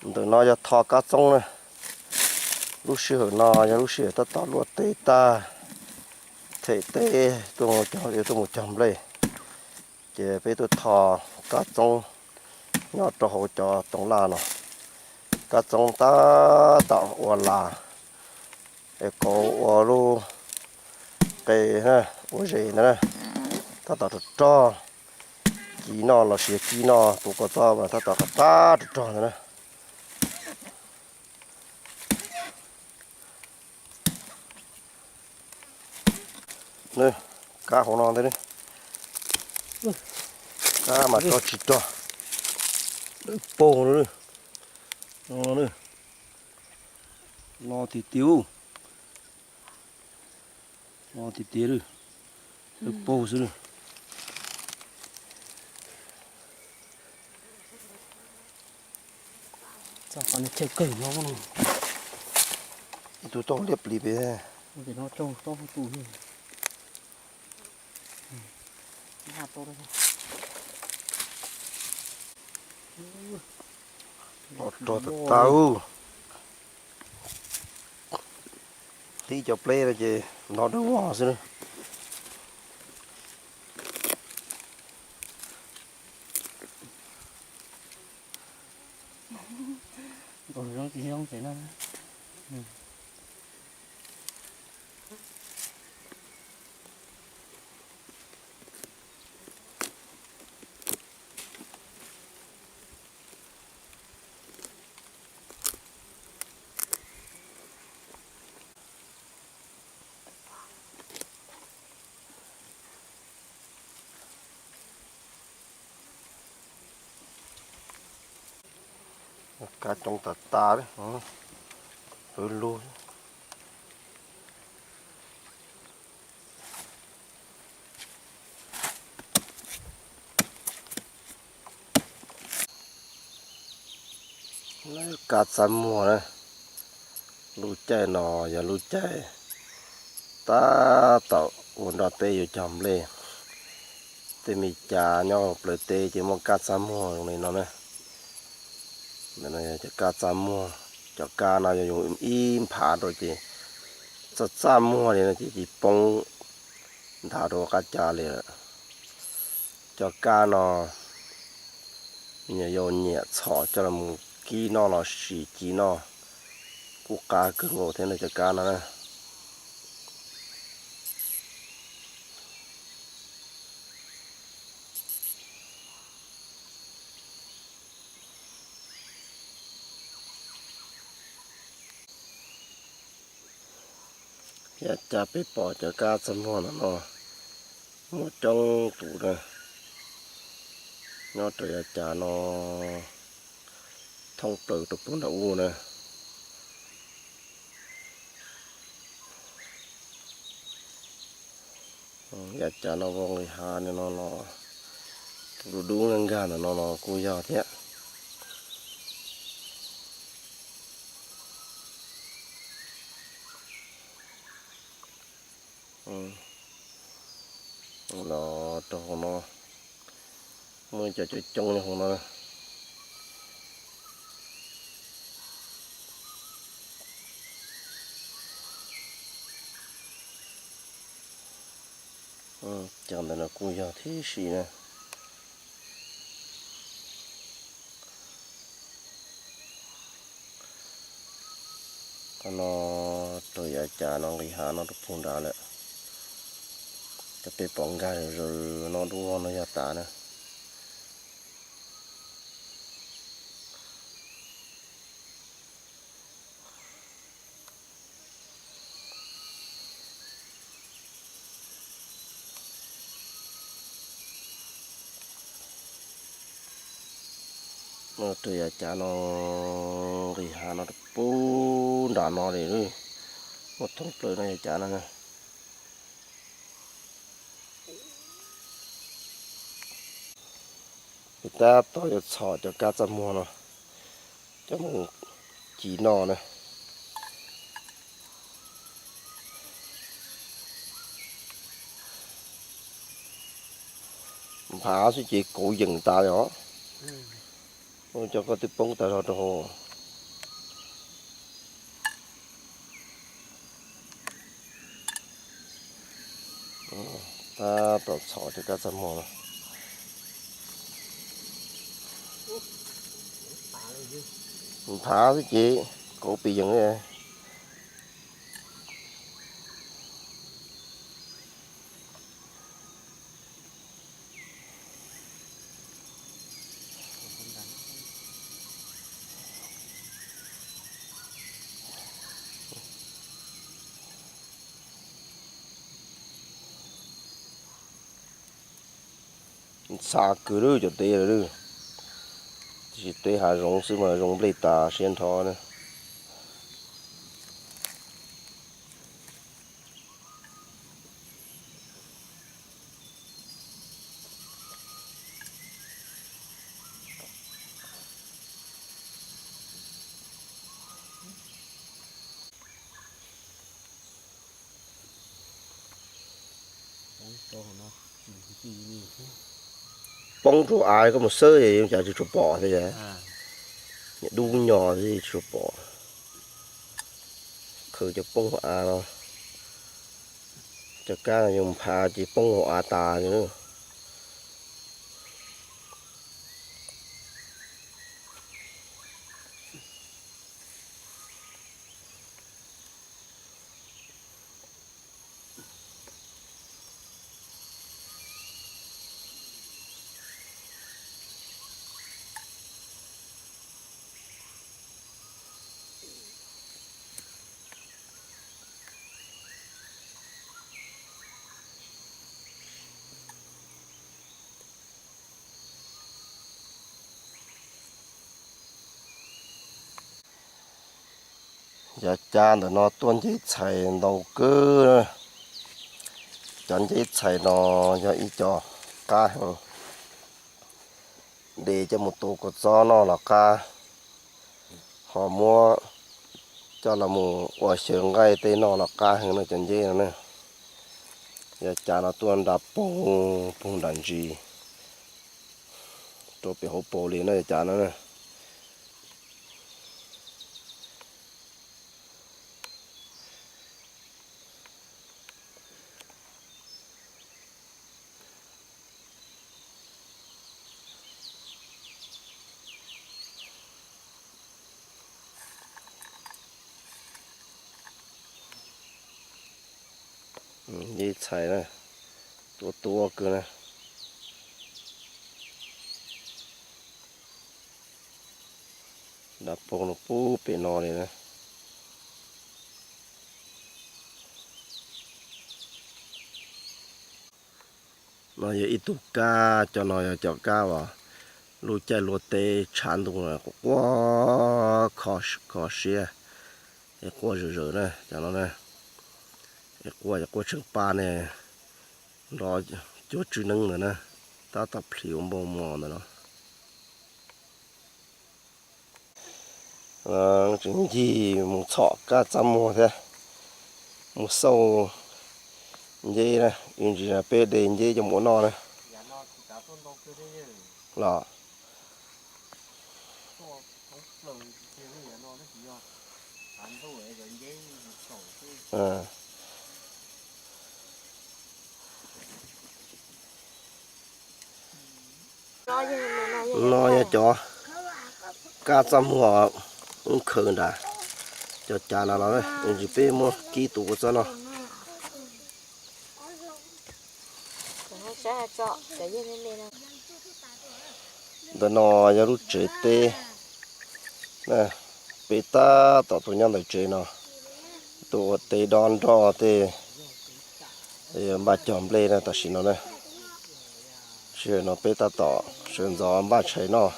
Ntawm no yog tho kab txoob na. Lub sij hawm no yog lub sij hawm tab tom luaj teb tag, them teb tuaj mus cog, tuaj mus cog nplej, ces peb tuaj tho kab txoob nyob rau hauv cov toov laj no. Kab txoob tab tom ua las, es kauv ua lub qe, ua zes ntawd na, tab tom rog rog. Ci noj los sis ci noj tus kua txob mas tab tom qab rog rog ntawd na. Kab hauv no ntag, kab mas rog tsis rog, dawb paug no. No tiag tiag, no tiag tiag, dawb paug xwb. Tus tau liab plis pem. Rog tas tas. Tib cov pleb no ces ntov dawb vog xwb na. Kab coob tas tas, lug lug. Kab txaj muag na, lub caij no yog lub caij tab tom ua nroj teb yuav cog nplej. Tej me cas nyob plawv teb ces muaj kab txaj muag li no na. Cov kab txaj muag, cov kab no yog yus ib nphav rau ces txaj txaj muag li no ces tsis poob nrad rau qab cas li lawm. Cov kab no nyias yau nyiam txhom coj los kib noj los sis ci noj kuj qab kawg nkaus thiab na cov kab no na. Yav cas peb pom cov kab txaj muag no no muaj coob tus na, nyob rau yav cas no thoob plaws rau puag nram ub na. Yav cas no vau nqis hav no no, tus dub dub nkag nkag ntawm no no kuj yog thiab. Los rau hauv no muaj cov coob coob nyob hauv no. Cov ntawm no kuj yog tib si na. Qhov no rau yav cas no nqis hav no rau puag nrad lawm. Cov peb pom nkag zaws no dub vog no yog tas na. Rau yav cas no nqis hav no rau puag nram no li, muaj thoob plaws no yav cas no. Peb tab tom yuav txhom cov kab txaj muag no coj mus ci noj na. Nphav xwb ces kauv yeem tas li os. Ua cov koj twb poob tas zog rau hauv. Tab tom txhom cov kab txaj muag no. Nphav xwb ces kauv pes yees li. Ntxhab kawg lawm cov teb lawm. Tiam sis teb hav zoov xwb mas zoo nplej tas siab nrho na. Poob rau av koj mus xawb es cas tsis tshua pom thiab. Dub nyos thiab tsis tshua pom. Khaws cov poob hauv av no. Cov kab no yog nphav ces poob hauv av tas li na. Cov cav ntawm no tuaj nceb txhais ntau kawg. Cov nceb txhais no yog ib co qab heev, de coj mus tu kua txob noj los qab, ho muab coj los mus ua xyaw nqaij tej noj los qab heev no cov nceb no na. Yog cav no tuaj nra poog poog nram ntsis rau pem hauv paus li no yog cav no na. Nceb txhais na, tuab tuab kawg na. Nra poog no pub pem no li na. No yog ib tug kab, cov no yog cov kab uas lub caij luaj teb tshav ntuj quaj quaj kho siab, es quaj zom zaws na cov no na. Es quaj, quaj tsheej pab ne, nrov cuag tswb neeb ntawd na, tab tom plhis ua npoo mos ntawm no. Tseem ncig mus txhom kab txaj muag thiab, mus xauj nceb na, ib ntsis peb de nceb coj mus ua noj na. Los no yog cov kab txaj muag wb khaws nrad, cov cav no los ib ntsis peb muab kib tus kua txob no. Ntawm no yog lub tsev teb, peb tab tom tuaj nyob ntawm tsev no, tuaj ua teb dob nroj tej, npaj cog nplej na tam sim no na. Sij hawm no peb tab tom sawv ntxov npaj tshais noj,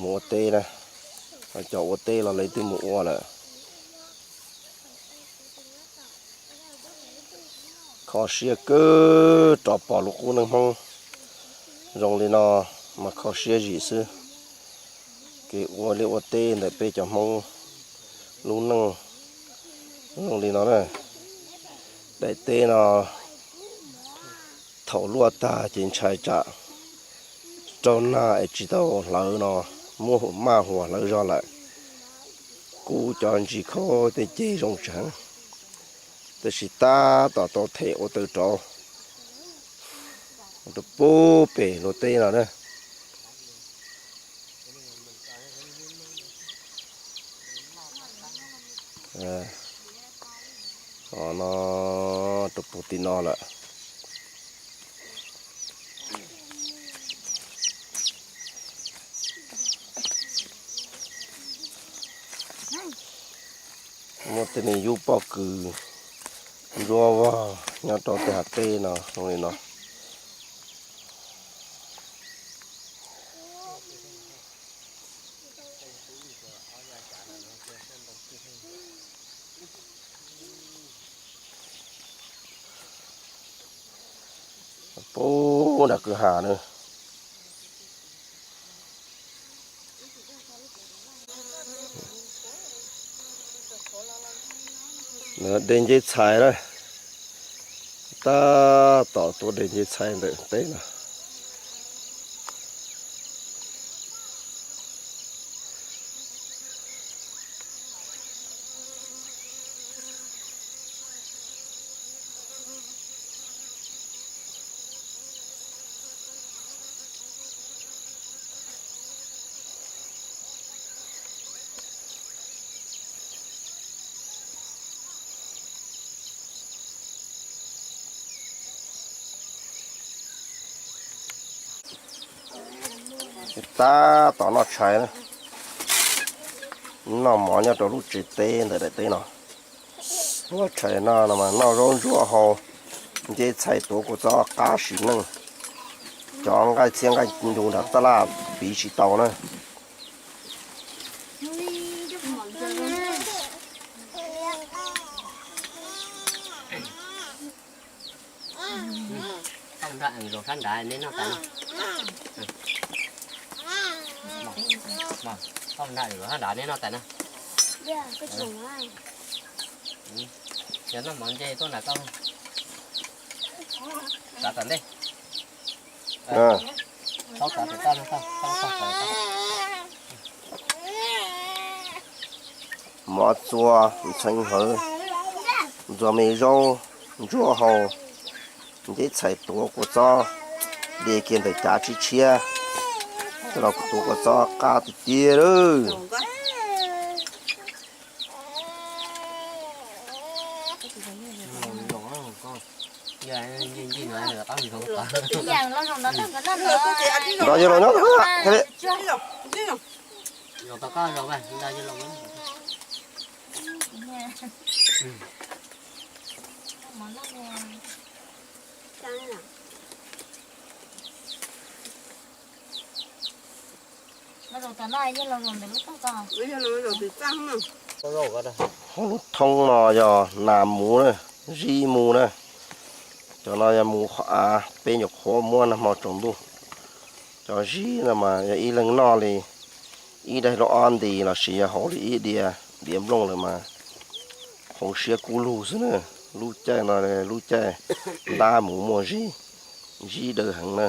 mus ua teb na. Cov ua teb los lawv twb mus ua lawm. Kho siab kawg rov pom lub qub neej Hmoob zoo li no mas kho siab zim xwb. Kev ua liaj ua teb ntawm peb cov Hmoob lub neej zoo li no na. Daim teb no thaum luaj tag ces ntshai tsam raug nag es tsis tau hlawv no, muab maj huam hlawv zog lawm. Kub cov ntsis khaub tej ceg zoo tsees, tab sis tab tom tau them ua taw rauv, Rau pug pem luag teb no na. Os, no rau pug tim no lawm. Muaj tej me yub pob kws ntsuab vog nyob rau tej hav teb no zoo li no. Pub nram kwj ha na. De nceb txhais na. Tab tom tuav de nceb txhais ntawm teb no. Tab tom noj tshais na. Noj mov nyob rau lub tsev teb ntawm daim teb no. Ua tshais no no mas noj zaub ntsuab hau, nceb txhais tuav kua txob qab sim neej. Cov nqaij txhiab nqaij ncu nram taj laj piv tsis tau na. Tau nrad zaum sab nrad neb noj tas na. Tau nrad zaum sab nrad neb noj tas na. Yog noj mov nce tuaj nram koj. Txav tom ntej. Txhob txav tom toj no, txhob txav tom toj. Mov txua, ntxhee hawv, ntxuag me zaub, ntsuab hau, nceb txhais tuav kua txob, de kiag ntawm cav tshiab tshiab, coj los tuav kua txob qab tiag tiag lawm. Nrog yawg laus nyob, Hauv lub thoob no yog nas mus na, zib mus na. Cov no yog mus qhov av, peb nyuam qhuav muab nag hmo tsaus ntuj. Cov zib no mas yog ib leeg noj li ib daim lub ob nti lossis yog hauv li ib diav diav nplooj lawm mas hauv siab kub lug xwb na. Lub caij no lub caij ntab mus muaj zib, zib daw heev na.